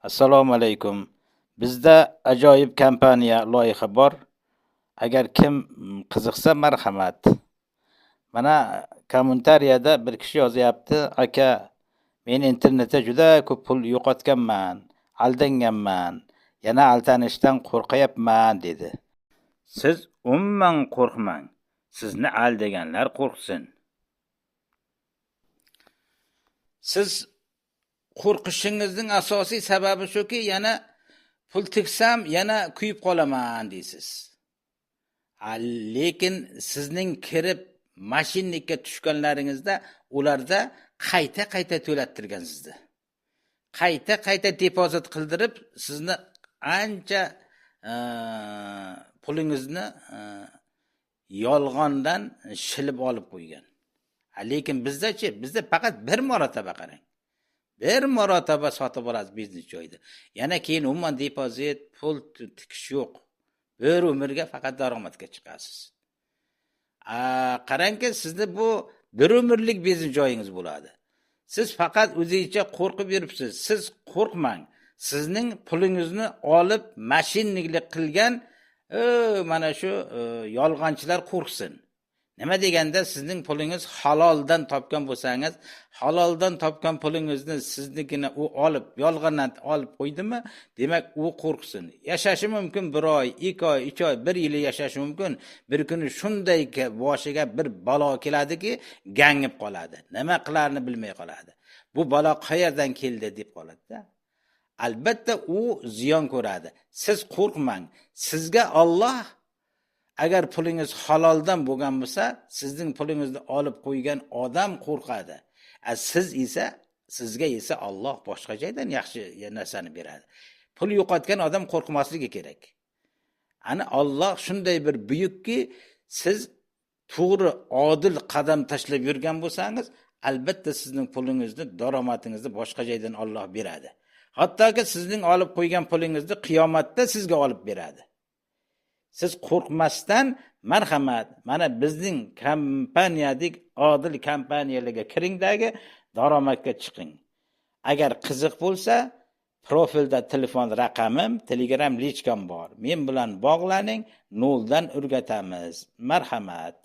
Assalomu alaykum. Bizda ajoyib kompaniya loyiha bor. Agar kim qiziqsa, marhamat. Mana kommentariyada bir kishi yozyapti: "Aka, men internetda juda ko'p pul yo'qotganman, aldanganman, yana aldanishdan qo'rqayapman" dedi. Siz umuman qo'rqmang. Sizni aldaganlar qo'rqsin. Siz qo'rqishingizning asosiy sababi shuki, yana pul tiksam, yana kuyib qolaman deysiz. Lekin sizning kirib mashinnikka tushganlaringizda ularda qayta-qayta to'lattirgan sizni. Qayta-qayta depozit qildirib, sizni ancha pulingizni yolg'ondan shilib olib qo'ygan. Lekin bizda-chi, bizda faqat bir marotaba qarang. Bir marotaba sotib olasiz biznes joyida. Yana keyin umuman depozit, pul tikish yo'q. Bir umrga faqat daromadga chiqasiz. Qarangki, sizni bu bir umrlik biznes joyingiz bo'ladi. Siz faqat o'zingizcha qo'rqib yuribsiz. Siz qo'rqmang. Sizning pulingizni olib mashinniklik qilgan mana shu yolg'onchilar qo'rqsin. Nima deganda, sizning pulingiz haloldan topgan bo'lsangiz, haloldan topgan pulingizni siznikini u olib, yolg'ondan olib qo'ydimi, demak u qo'rqsin. Yashashi mumkin 1 oy, 2 oy, 3 oy, 1 yil yashashi mumkin. Bir kuni shunday boshiga bir balo keladiki, gangib qoladi. Nima qilarini bilmay qoladi. Bu balo qayerdan keldi deb qoladi-da. Albatta u ziyon ko'radi. Siz qo'rqmang. Sizga Alloh agar pulingiz haloldan bo'lgan bo'lsa, sizning pulingizni olib qo'ygan odam qo'rqadi. Siz esa, sizga esa Alloh boshqa joydan yaxshi narsani beradi. Pul yo'qotgan odam qo'rqmasligi kerak. Ana Alloh shunday bir buyukki, siz to'g'ri, odil qadam tashlab yurgan bo'lsangiz, albatta sizning pulingizni, daromadingizni boshqa joydan Alloh beradi. Hattoki sizning olib qo'ygan pulingizni qiyomatda sizga olib beradi. Siz qo'rqmasdan marhamat, mana bizning kompaniyadek odil kompaniyalarga kiringdagi daromadga chiqing. Agar qiziq bo'lsa, profilda telefon raqamim, Telegram lichkam bor. Men bilan bog'laning, noldan o'rgatamiz. Marhamat.